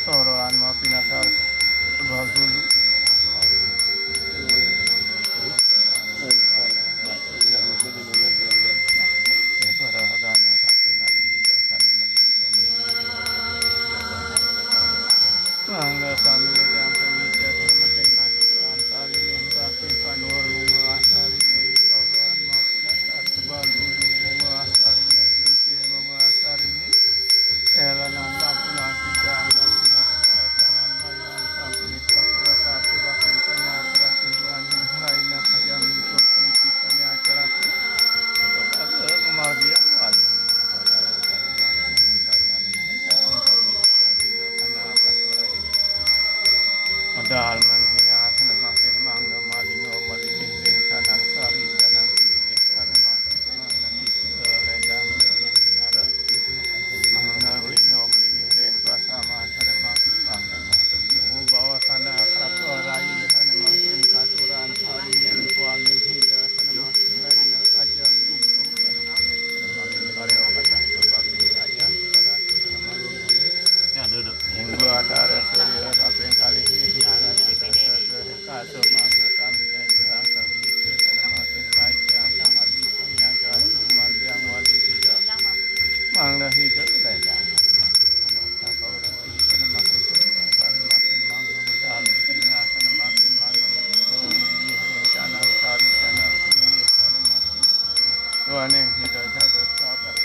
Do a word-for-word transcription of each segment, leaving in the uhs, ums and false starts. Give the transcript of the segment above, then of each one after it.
Soroan mapinasar sebal dulu. Ya, para dana sampai kali hidup sana meli-, meli-, Mangga sami ledang sami jasa makin katuran sari ning bakti panur bunga sari ning soroan mapinasar sebal dulu bunga sari ning suci bunga sari ning Ela nanda punang tiga angka sila tangan bayan sampai itu aku rasa aku bakal tanya aku rasa Tuhan yang lain apa yang untuk pendidikannya aku rasa. Aku margi awal. Padahal mantinya sana makin mangga malingo malingi ring tanang sari tanang sini sana makin mangga ledang ledang. Mangga lingo meligi ring pasaman pada mati pangga mata bungu bawa sana akrab rai sana makin katuran hari yang kualing hida sana makin lain ajang gunggung sana makin karya kacang kebakti kaya para sana makin. Ya, duduk. Minggu ada ada surya kaping kali ini ada kita satu kaso mangga kami lain berang kami itu sana makin baik yang kamar yang kacung margi yang wali hida. Mangda hidup ledang. Anak tak kau dah hidup makin tua, makin mangga medal tinggal, makin mangga medal tinggi, tanah sari, tanah tinggi, makin tua nih hidup jaga sabar.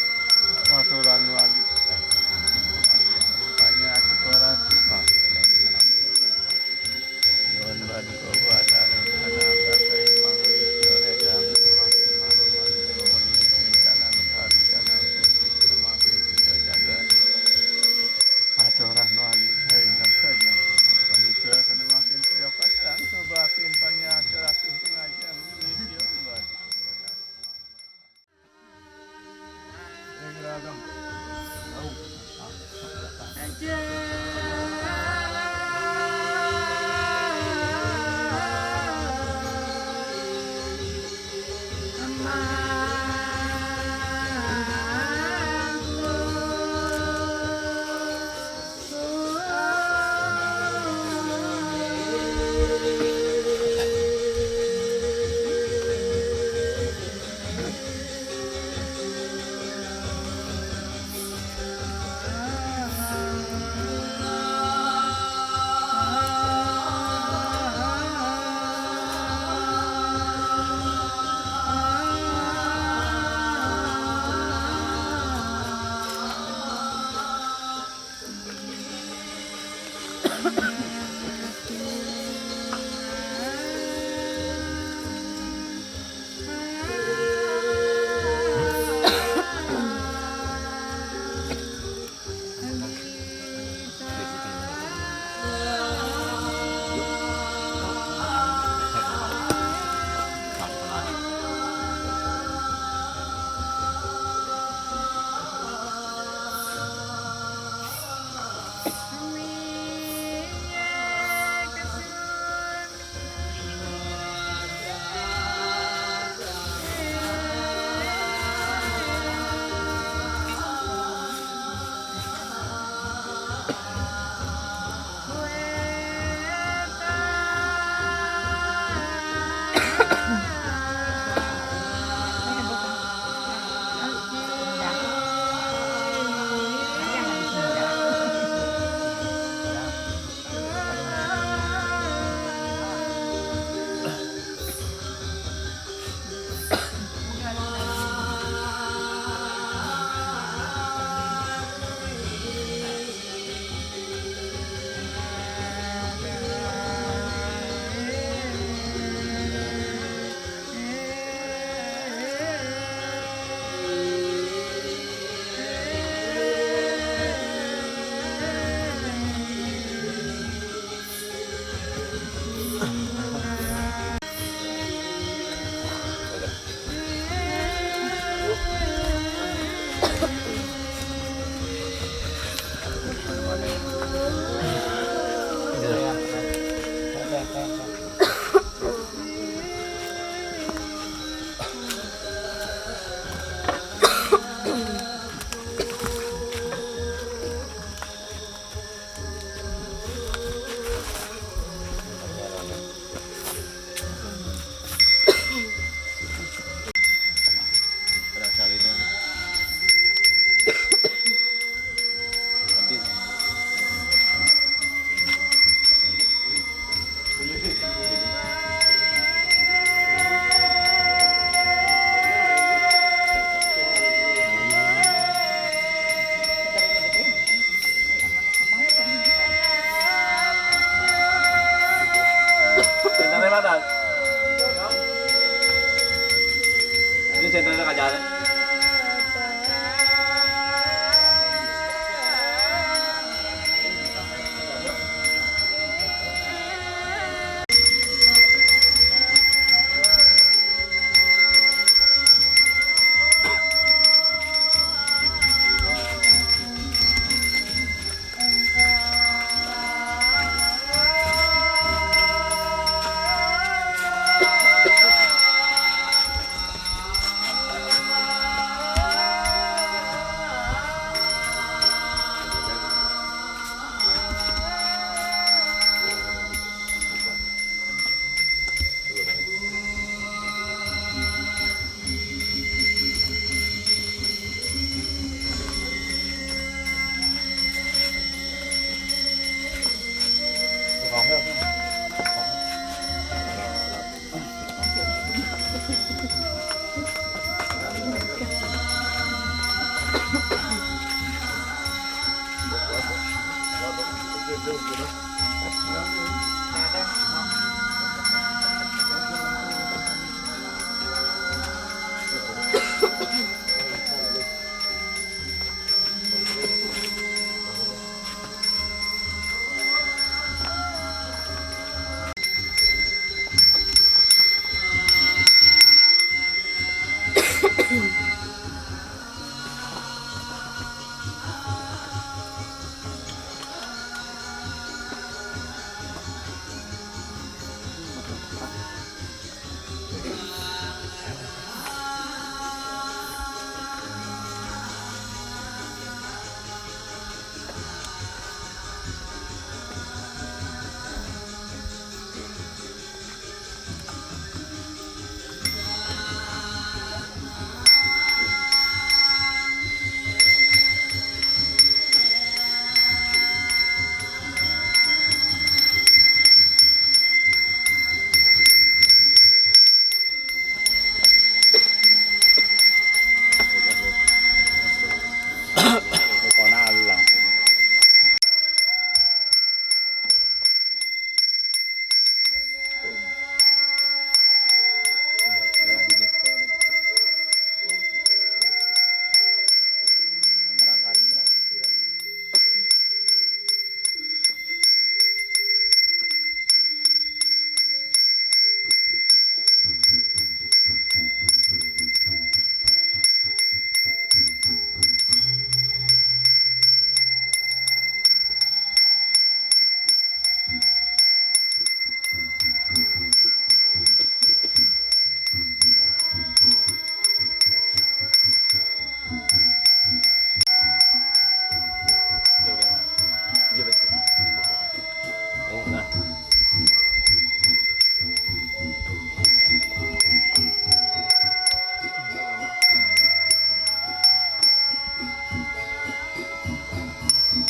Aturan wali. Rupanya ketua ratu. Nuhun badu kawuatan anak kakai manglis ledang semakin malu malu menguli ring kanang sari kanang sini semakin tidak jaga. Aturan wali saya nak saja. Panika semakin priokatan sebatin panyak seratus ring ajang ini dia badu.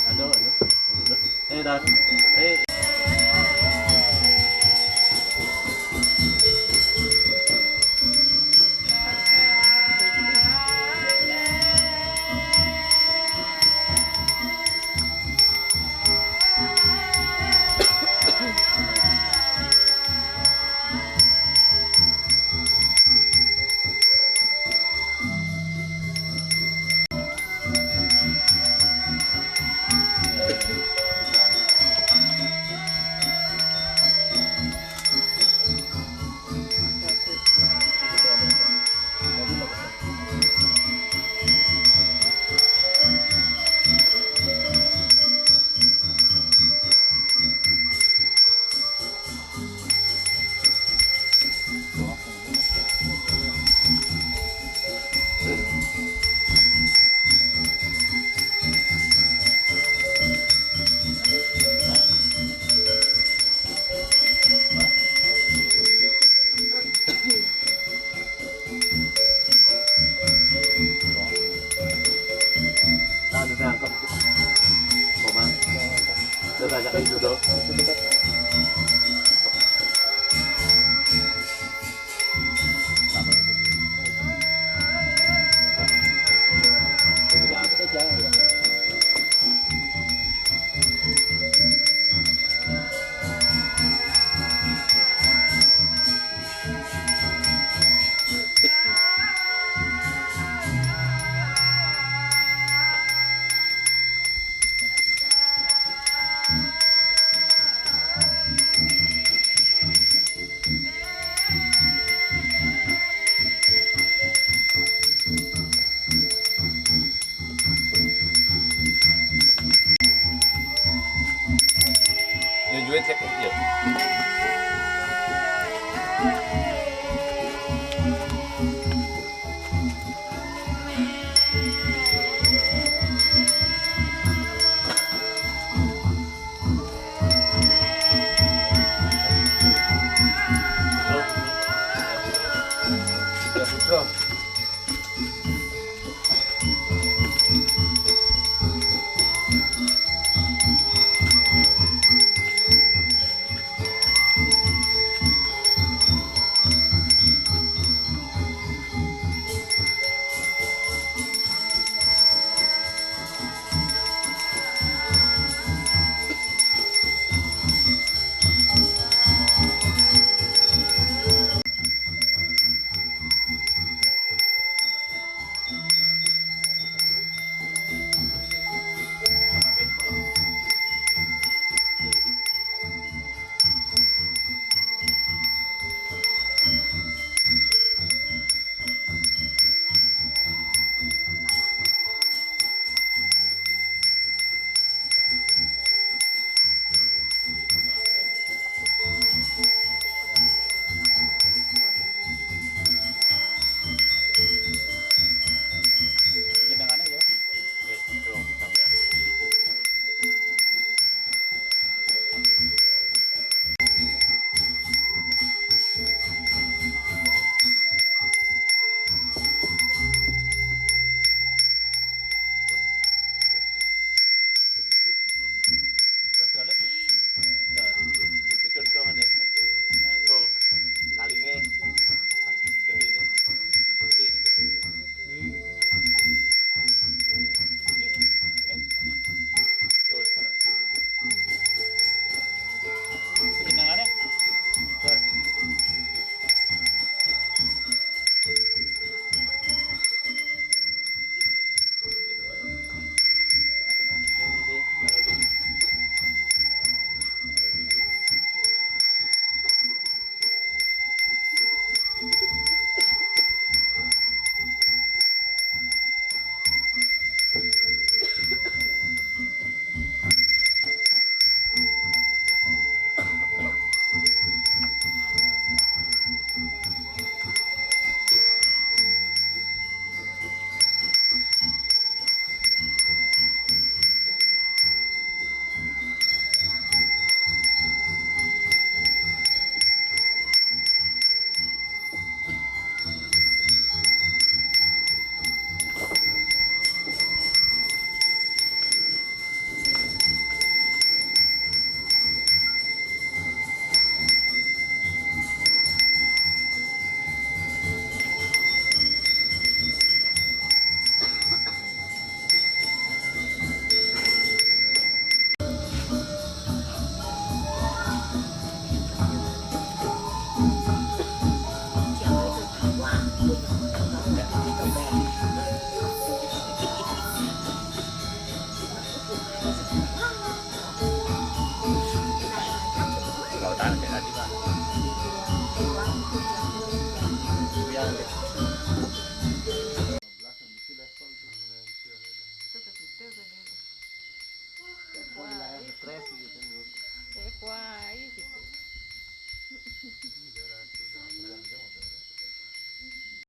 Aduh, aduh. Eh, dah. Eh. Yun, yun, check it, yun.